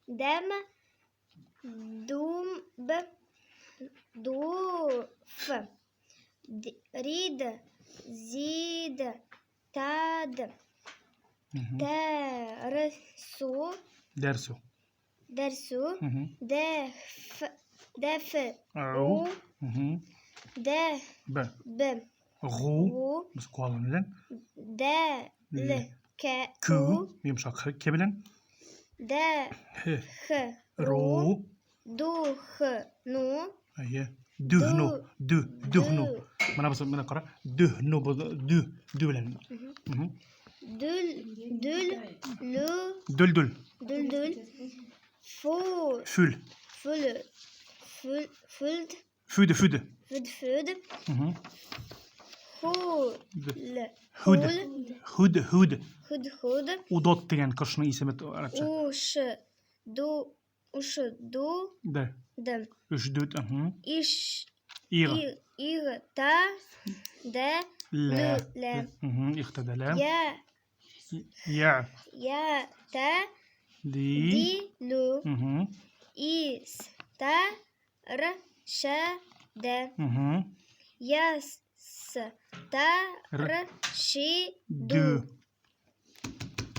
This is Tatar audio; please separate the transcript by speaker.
Speaker 1: Дэм, Думб, Дуф, Рид, Зид, Тад, Тәрсу,
Speaker 2: Дәрсу.
Speaker 1: Дәрсу, Дәф, Дәф,
Speaker 2: У,
Speaker 1: Дә,
Speaker 2: Б,
Speaker 1: Б,
Speaker 2: Гу, Без куалым белән.
Speaker 1: Дә, Л, К,
Speaker 2: Кү, йомшак Х, К белән.
Speaker 1: Дә,
Speaker 2: Х,
Speaker 1: Х,
Speaker 2: Ру,
Speaker 1: Ду, Х, Ну,
Speaker 2: Әйе. Дүһну, дү, дүһну. Менә бусы, менә кара. Дүһну бу, дү, дү белән.
Speaker 1: Дүл, дүл, лү.
Speaker 2: Дүл, дүл.
Speaker 1: Дүл, дүл. Фу.
Speaker 2: Фүл.
Speaker 1: Фүл. Фүл, фүлд.
Speaker 2: Füde, füde.
Speaker 1: Füd, füd. Ху. Л.
Speaker 2: Худ. Худ, худ.
Speaker 1: Худ, худ.
Speaker 2: Удот дигән кошның исеме арабча.
Speaker 1: Уш. Ду. Уш, ду.
Speaker 2: Д.
Speaker 1: Д.
Speaker 2: Өч, дүрт.
Speaker 1: Иш.
Speaker 2: Иг.
Speaker 1: Иг, та, д,
Speaker 2: Лә.
Speaker 1: Лә.
Speaker 2: Ихтәдәлә.
Speaker 1: Я.
Speaker 2: Я.
Speaker 1: Я, та,
Speaker 2: Ди.
Speaker 1: Ди, лю. И, с, та, р, ш, д. Я, с, та, р, ши, ду.